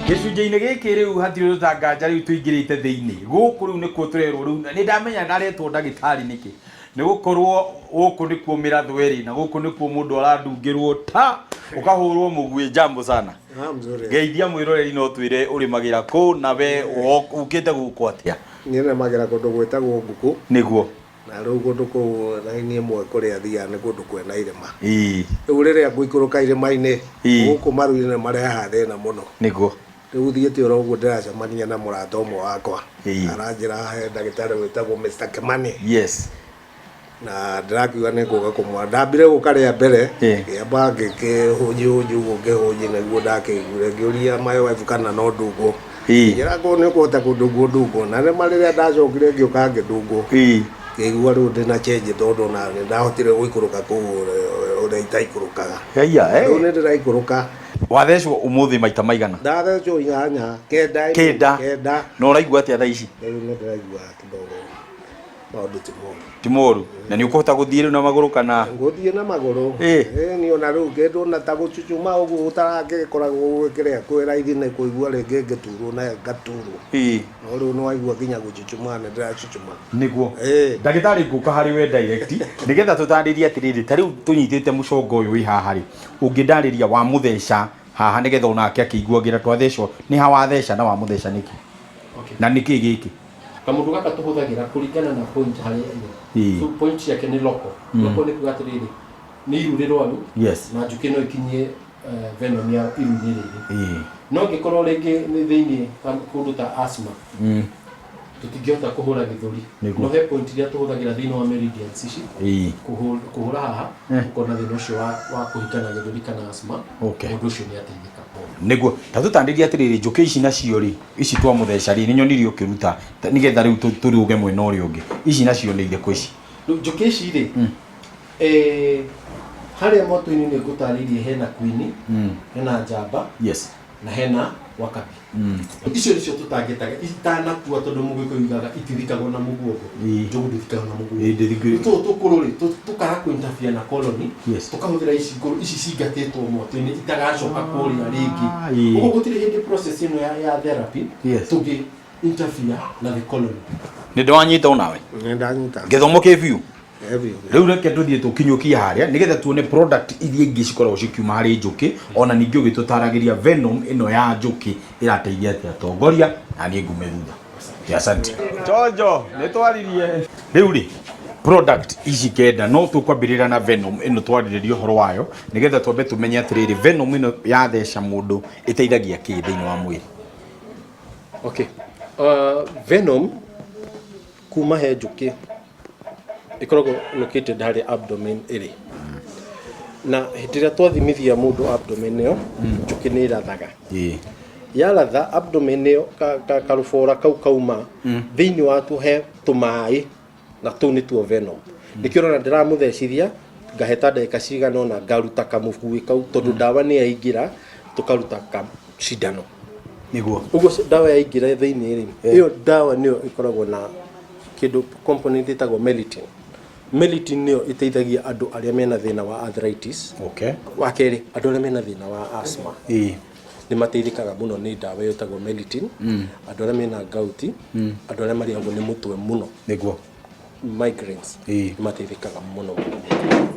Gĩcunjĩ-inĩ gĩkĩ rĩu hatirĩ ũndũ nganja, rĩu tũingĩrĩte thĩinĩ gũkũ. Rĩu nĩkuo tũrerwo. Rĩu nĩ ndamenya ndaretwo ndagĩtarĩ nĩkĩ, nĩ gũkorwo gũkũ nĩkuo mĩratho ĩrĩ, na gũkũ nĩkuo mũndũ arandungĩrwo ta ũkahũrwo mũguĩ. Jambo sana. Ah, mzuri. Ngeithia mwĩroreri, no twĩre ũrĩmagĩra kũ na we ũkĩte gũkũ atĩa? Niĩ nĩmagĩra kũndũ gwĩtagwo Nguku. Na rĩu kũndũ kũu raini ĩmwe kũrĩa thiaga nĩ kũndũ kwĩna irĩma. Rĩu rĩrĩa ngũikũrũka irĩma-inĩ gũkũ maru-inĩ nĩ marehaga thĩna mũno. Rĩu thiĩte oro ũguo ndĩracemania na mũrata ũmwe wakwa. Aranjĩra he ndagĩtarĩ wĩtagwo Mr. Kimani. Na ndĩrakiuga nĩ ngũka kũmwona. Ndambire gũka rĩa mbere, ngĩamba ngĩkĩhũnji hũnji ũguo, ngĩhũnji nĩguo ndakĩiguire. Ngĩũria my wife kana no ndungwo. Njĩra korwo nĩ ũkũhota kũndungwo ndungwo. Na nĩma rĩrĩa ndacokire ngĩũka ngĩndungwo, ngĩigua rĩu ndĩna change, tondũ ona nĩ ndahotire gũikũrũka kũu ũrĩa itaikũrũkaga. Haiya, eh. Rĩu nĩ ndĩraikũrũka. Wathecwo ũmũthĩ maita maigana? Ndathecwo 8, 9. 9. 9. Na ũraigua atĩa thaa ici? Rĩu nĩ ndĩraigua kidogo maũndũ ti moru. Ti moru. Na nĩ ũkũhota gũthiĩ rĩu na magũrũ kana? Ngũthiĩ na magũrũ. Ĩĩ, ona rĩu kĩndũ na ta gũcucuma ũguo ũtaragĩkoragwo kĩrĩa kwĩ raithi nĩ kũigua rĩngĩ ngĩturwo na ngaturwo. No rĩu nĩ waigua nginya gũcucuma nĩ ndĩracucuma. Ndagĩtarĩ, ngũka harĩ we direct nĩgetha tũtarĩrie atĩrĩrĩ, ta rĩu tũnyitĩte mũcongo ũyũ wĩ haha rĩ, ũngĩndarĩria wamũtheca haha nĩgetha onake akĩiguagĩra twathecwo nĩ ha watheca na wamũtheca nĩkĩ? Na nĩkĩ gĩkĩ? Kamũndũ gaka tũhũthagĩra kũringana na point harĩa ĩrĩ. So point ciake nĩ local. Local nĩ kuga atĩrĩrĩ, nĩ iru rĩrwaru na njũkĩ no ikinyie venom ya iru-inĩ rĩrĩ. No angĩkorwo rĩngĩ nĩ thĩinĩ ta kũndũ ta asthma, tũtingĩhota kũhũra gĩthũri. No he point iria tũhũthagĩra thĩinĩ wa meridians ici kũhũra haha, ũkona thĩna ũcio wa kũhingana gĩthũri kana asthma, mũndũ ũcio nĩ ateithĩka. Nĩguo ta tũtarĩrie atĩrĩrĩ, njũkĩ ici nacio rĩ, ici twamũtheca rĩ, nĩ nyonire ũkĩruta nĩgetha rĩu tũrũge mwena ũrĩa ũngĩ. Ici nacio nĩ irĩkũ ici? Rĩu njũkĩ ici rĩ, harĩa mwatũ-inĩ nĩ ngũtarĩirie hena queen, hena njamba, na hena wakabi. Icio nĩcio tũtangĩtaga itanakua, tondũ mũgĩkũyũ ugaga itithikagwo na mũguongo. Njogu ndĩthikagwo na mũguongo. Ndĩthikagwo. Tũtũ tũkũrũ rĩ, tũkaga kũ-interfere na colony. Tũkahũthĩra ici ngũrũ ici cingatĩtwo mwatũ-inĩ itagacoka kũrĩa rĩngĩ. Ũguo gũtirĩ hĩndĩ process ĩno ya therapy tũngĩ interfere na the colony. Nĩ ndĩwanyita onawe? Nĩ ndanyita. Gĩthomo kĩ biũ. Heavy. Rĩu reke tũthiĩ tũkinyũkie harĩa nĩgetha tuone product iria ingĩ cikoragwo cikiuma harĩ njũkĩ, ona ningĩ ũgĩtũtaragĩria venom ĩno ya njũkĩ ĩrateithia atĩa. Tongoria na niĩ ngume thutha. Asante. Chonjo nĩ twaririe. Rĩu rĩ, product ici 9 no tũkwambĩrĩra na venom ĩno twarĩrĩria ũhoro wayo, nĩgetha twambe tũmenye atĩrĩrĩ, venom ĩno yatheca mũndũ ĩteithagia kĩ thĩinĩ wa mwĩrĩ? Okay. Venom kuma he njũkĩ ĩkoragwo located harĩa abdomen ĩrĩ, na hĩndĩ ĩrĩa twathimithia mũndũ abdomen ĩyo, njũkĩ nĩ ĩrathaga. Yaratha abdomen ĩyo, karũbora kau kauma thĩinĩ watuo he tũmaĩ, na tũu nĩtuo venom. Nĩkĩo ũrona ndĩramũthecithia, ngahe ta ndagĩka cigana ũna, ngaruta kamũbuĩ kau, tondũ ndawa nĩ yaingĩra, tũkaruta ka cindano. Ũguo ndawa yaingĩra thĩinĩ rĩ, ĩyo ndawa nĩyo ĩkoragwo na kĩndũ component ĩtagwo melittin. Melittin nĩyo ĩteithagia andũ arĩa mena thĩna wa arthritis. Wa kerĩ, andũ arĩa mena thĩna wa asthma nĩ mateithĩkaga mũno nĩ ndawa ĩyo ĩtagwo melittin. Andũ arĩa mena gout, andũ arĩa marĩagwo nĩ mũtwe mũno, migraines, nĩ mateithĩkaga mũno mũno mũno.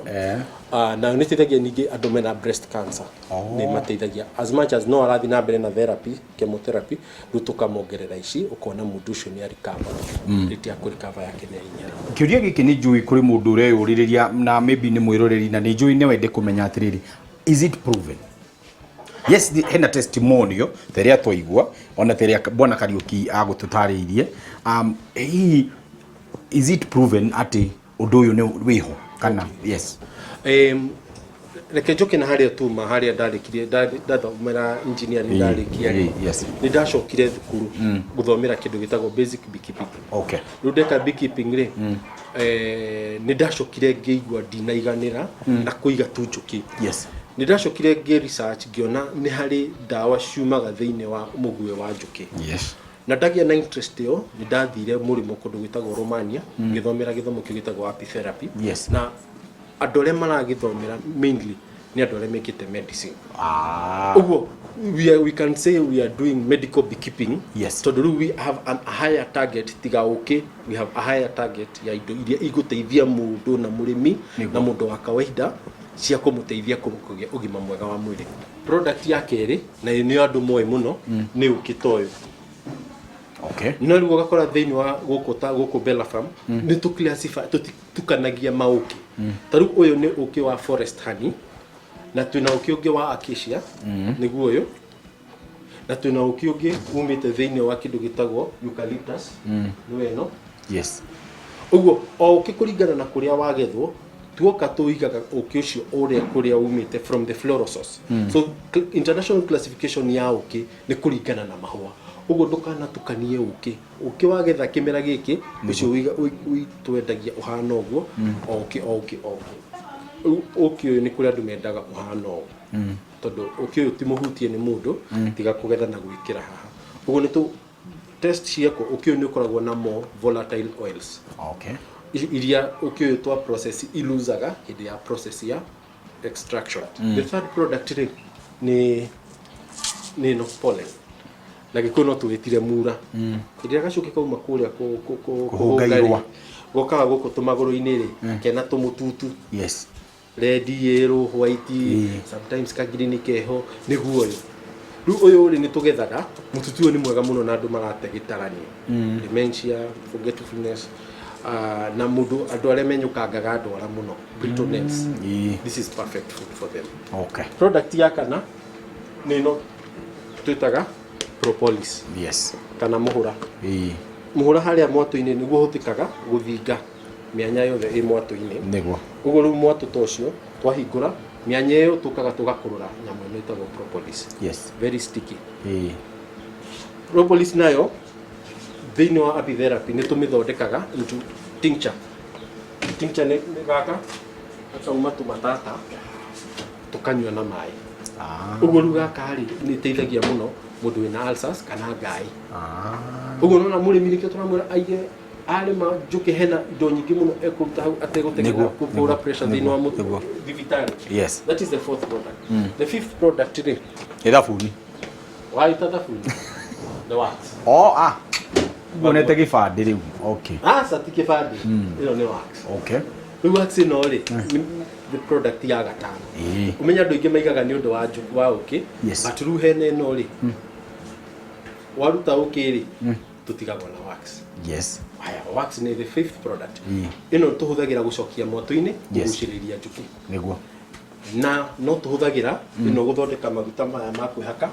Ah, na nĩ ĩteithagia ningĩ andũ mena breast cancer. Nĩ mateithagia as much as no arathiĩ na mbere na therapy, chemotherapy, rĩu tũkamongerera ici, ũkona mũndũ ũcio nĩ arikava, rate ya kũrikava yake nĩ yahinyara. Kĩũria gĩkĩ nĩ njũĩ kũrĩ mũndũ ũreyũrĩrĩria na maybe nĩ mwĩroreri, na nĩ njũĩ nĩ wende kũmenya atĩrĩrĩ, is it proven? Yes, hena testimonial ta ĩrĩa twaigua, ona ta ĩrĩa bwana Kariũki agũtũtarĩirie. Hihi is it proven atĩ ũndũ ũyũ nĩ wĩho kana yes? Reke njoke na harĩa tuma, harĩa ndarĩkirie ndathomera engineering. Ndarĩkia rĩ, nĩ ndacokire thukuru gũthomera kĩndũ gĩtagwo basic beekeeping. Rĩu ndeka beekeeping rĩ, nĩ ndacokire ngĩigua ndinaiganĩra na kũiga tu njũkĩ. Nĩ ndacokire ngĩ research, ngĩona nĩ harĩ ndawa ciumaga thĩinĩ wa mũguĩ wa njũkĩ. Na ndagĩa na interest ĩyo, nĩ ndathire mũrĩmo kũndũ gwĩtagwo Romania, ngĩthomera gĩthomo kĩu gĩtagwo apitherapy. Na andũ arĩa maragĩthomera mainly Nĩ andũ arĩa mekĩte medicine. Ah. Ũguo we can say we are doing medical beekeeping. Tondũ rĩu we have a higher target, tiga ũkĩ, we have a higher target ya indo iria igũteithia mũndũ na mũrĩmi na mũndũ wa kawaida, cia kũmũteithia kũgĩa ũgima mwega wa mwĩrĩ. Product ya kerĩ, na nĩyo andũ moĩ mũno, nĩ ũkĩ ta ũyũ. No rĩu ũgakora thĩinĩ wa gũkũ, ta gũkũ Bella Farm, nĩ tũ classify, tũtitukanagia maũkĩ. Ta rĩu ũyũ nĩ ũkĩ wa forest honey, na twĩna ũkĩ ũngĩ wa acacia, nĩguo ũyũ, na twĩna ũkĩ ũngĩ umĩte thĩinĩ wa kĩndũ gĩtagwo eucalyptus, nĩwe ĩno. Ũguo o ũkĩ kũringana na kũrĩa wagethwo, tuoka tũigaga ũkĩ ũcio ũrĩa kũrĩa umĩte, from the floral source. So international classification ya ũkĩ nĩ kũringana na mahũa. Ũguo ndũkanatukanie ũkĩ. Ũkĩ wagetha kĩmera gĩkĩ, ũcio twendagia ũhana ũguo, o ũkĩ o ũkĩ o ũkĩ. Rĩu ũkĩ ũyũ nĩ kũrĩ andũ mendaga ũhana ũũ, tondũ ũkĩ ũyũ ti mũhutie nĩ mũndũ tiga kũgetha na gwĩkĩra haha. Ũguo nĩ tũ test ciekwo, ũkĩ ũyũ nĩ ũkoragwo na more volatile oils iria ũkĩ ũyũ twa process iluzaga hĩndĩ ya process ya extraction. The third product rĩ, nĩ ĩno pollen, na Gĩkũyũ no tũwĩtire mura. Hĩndĩ ĩrĩa gacuki kauma kũrĩa kũhũnga irũa. Rĩ, gokaga gũkũ tũmagũrũ-inĩ rĩ, kena tũmũtutu, red, yellow, white, sometimes kagirini keho, nĩguo ũyũ. Rĩu ũyũ rĩ, nĩ tũgethaga mũtutu ũyũ, nĩ mwega mũno na andũ marate gĩtaranio, dementia, forgetfulness, na mũndũ, andũ arĩa menyũkangaga ndwara mũno, brittle nails. This is perfect food for them. Product ya kana nĩ ĩno twĩtaga propolis kana mũhũra. Mũhũra harĩa mwatũ-inĩ nĩguo ũhũthĩkaga gũthinga mĩanya yothe ĩ mwatũ-inĩ. Ũguo rĩu mwatũ ta ũcio twahingũra mĩanya ĩyo, tũkaga tũgakũrũra nyamũ ĩno ĩtagwo propolis. Very sticky. Propolis nayo thĩinĩ wa apitherapy nĩ tũmĩthondekaga into tincture. Tincture nĩ gaka gakauma tũmatata, tũkanyua na maĩ. Ũguo rĩu gaka rĩ, nĩ ĩteithagia mũno mũndũ wĩna ulcers kana ngaĩ. Ũguo nona mũrĩmi, nĩkĩo tũramwĩra aige arĩma njũkĩ, hena indo nyingĩ mũno ekũruta hau ategũteng'era kũhũra pressure thĩinĩ wa thibitarĩ. That is the fourth product. The fifth product rĩ, Nĩ thabuni. Waita thabuni nĩ wax. Oh, ah, nguonete gĩbandĩ rĩu. Okay. Aca, ti kĩbandĩ, ĩno nĩ wax. Rĩu wax ĩno rĩ, nĩ the product ya gatano. Ũmenya andũ aingĩ maigaga nĩ ũndũ wa wa ũkĩ, but rĩu hena ĩno rĩ, waruta ũkĩ rĩ, tũtigagwo na wax. Haya, wax nĩ the fifth product. Ĩno tũhũthagĩra gũcokia mwatũ-inĩ, kũgucĩrĩria njũkĩ. Na no tũhũthagĩra ĩno gũthondeka maguta maya ma kwĩhaka.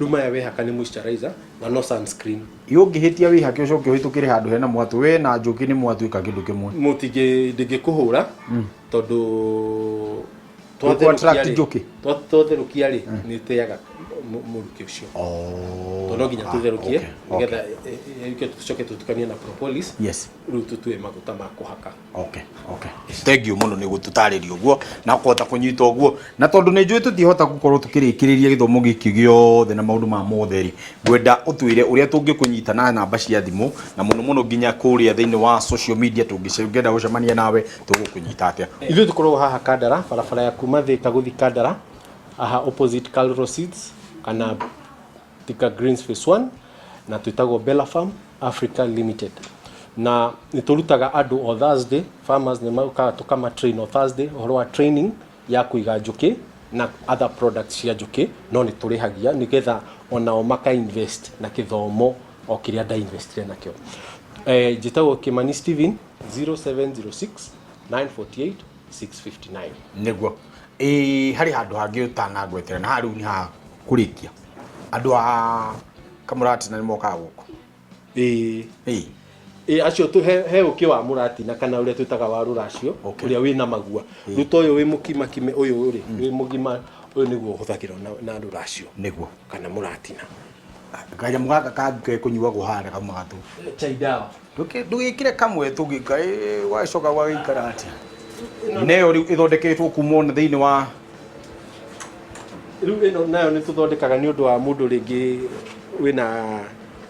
Rĩu maya wehaka nĩ moisturizer na no sunscreen. Ĩ ũngĩhĩtia wĩhake, ũcoke ũhĩtũkĩre handũ hena mwatũ, we na njũkĩ nĩ mwatuĩka kĩndũ kĩmwe? Mũtingĩ, ndĩngĩkũhũra tondũ Ndũkũ attract njũkĩ? Twatherũkia rĩ, nĩ ĩteaga mũrukĩ ũcio. Tondũ no nginya tũtherũkie nĩgetha ĩke, tũcoke tũtukanie na propolis. Rĩu tũtue maguta ma kũhaka. Okay, thank you mũno nĩ gũtũtarĩria ũguo na kũhota kũnyita ũguo, na tondũ nĩ njũĩ tũtihota gũkorwo tũkĩrĩkĩrĩria gĩthomo gĩkĩ gĩothe na maũndũ ma mothe rĩ, ngwenda ũtwĩre ũrĩa tũngĩkũnyita na namba cia thimũ, na mũno mũno nginya kũrĩa thĩinĩ wa social media, tũngĩenda gũcemania nawe tũgũkũnyita atĩa? Ithuĩ tũkoragwo haha Kandara, barabara ya kuma Thika gũthiĩ Kandara, haha opposite Calro Seeds kana Thika Greens Phase 1, na twĩtagwo Bella Farm Africa Limited. Na nĩ tũrutaga andũ o Thursday, farmers nĩ mokaga tũkama train o Thursday ũhoro wa training ya kũiga njũkĩ na other products cia njũkĩ, no nĩ tũrĩhagia nĩgetha onao maka invest na kĩthomo o kĩrĩa nda investire nakĩo. Njĩtagwo Kimani Steven, 0706 948 659. Nĩguo. Ĩ harĩ handũ hangĩ ũtanangwetera, na haha rĩu nĩ ha kũrĩkia, andũ a Kamũratina nĩ mokaga gũkũ? Ĩĩ. Ĩĩ. Ĩ acio tu he ũkĩ wa mũratina kana ũrĩa twĩtaga wa rũracio, ũrĩa wĩna magua. Rĩu ta ũyũ wĩ mũkimakime, ũyũ rĩ, wĩ mũgima, ũyũ nĩguo ũhũthagĩrwo na rũracio kana mũratina. Kanyamũ gaka kangĩ kũnyuagwo haha kaumaga tu chai dawa. Ndũgĩkĩre kamwe tũgĩka gwagĩcoka gwagĩikara atĩa neyo rĩu ĩthondeketwo kuma ona thĩinĩ wa Rĩu ĩno nayo nĩ tũthondekaga nĩ ũndũ wa mũndũ rĩngĩ wĩna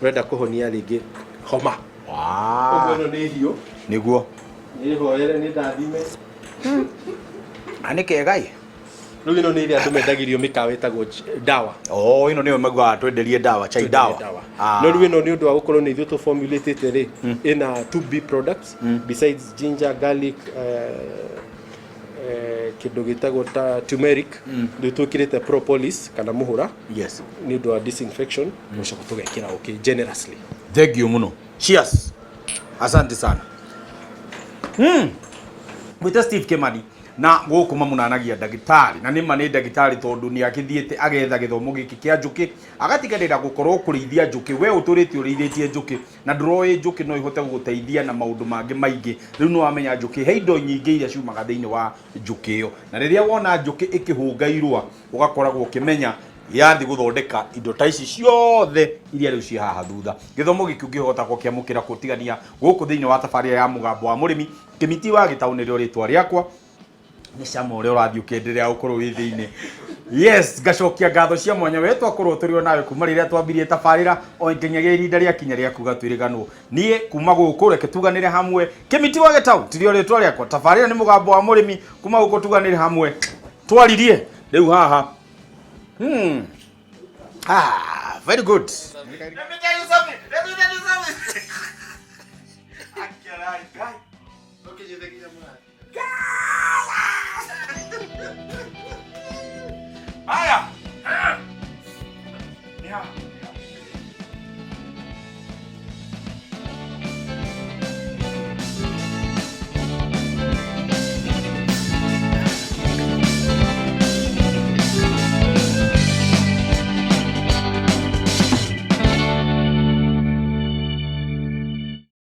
ũrenda kũhonia rĩngĩ homa. Ũguo ĩno nĩ hiũ. Nĩ hoere, nĩ ndathime. Na nĩ kega ĩ. Rĩu ĩno nĩ ĩrĩa andũ mendagĩrio mĩkawa ĩtagwo dawa. Oh, ĩno nĩyo maugaga twenderie dawa, chai dawa. Ah. No rĩu ĩno nĩ ũndũ wa gũkorwo nĩ ithuĩ tũ formulate rĩ, ĩna 2B products besides ginger, garlic, kĩndũ gĩtagwo ta turmeric, rĩu twĩkĩrĩte propolis kana mũhũra nĩ ũndũ wa disinfection, tũgacoka tũgekĩra ũkĩ generously. Thank you mũno. Cheers. Asante sana. Mwĩte Steve Kimani na gũkũ mamunanagia ndagĩtarĩ, na nĩma nĩ ndagĩtarĩ tondũ nĩ agĩthiĩte agetha gĩthomo gĩkĩ kĩa njũkĩ, agatigĩrĩra gũkorwo kũrĩithia njũkĩ. We ũtũrĩte ũrĩithĩtie njũkĩ na ndũroĩ njũkĩ no ihote gũgũteithia na maũndũ mangĩ maingĩ. Rĩu nĩ wamenya njũkĩ he indo nyingĩ iria ciumaga thĩinĩ wa njũkĩ ĩyo, na rĩrĩa wona njũkĩ ĩkĩhũnga irũa ũgakoragwo ũkĩmenya yathi gũthondeka indo ta ici ciothe iria rĩu ciĩ haha thutha. Gĩthomo gĩkĩ ũngĩhota gũkĩamũkĩra kũtigania gũkũ thĩinĩ wa tabarĩra ya Mũgambo wa Mũrĩmi. Kĩmiti wa Gĩtaũ nĩrĩo rĩtwa rĩakwa. Nĩ cama ũrĩa ũrathiĩ ũkĩenderea gũkorwo wĩ thĩinĩ. Yes, ngacokia ngatho cia mwanya we twakorwo tũrĩ o nawe kuma rĩrĩa twambirie tabarĩra o nginyagia ihinda rĩakinya rĩa kuga twĩrĩganwo. Niĩ kuma gũkũ reke tuganĩre hamwe. Kĩmiti wa Gĩtaũ tirĩo rĩtwa rĩakwa. Tabarĩra nĩ Mũgambo wa Mũrĩmi. Kuma gũkũ tuganĩre hamwe. Twaririe rĩu haha. Ah, very good. Let me tell you something.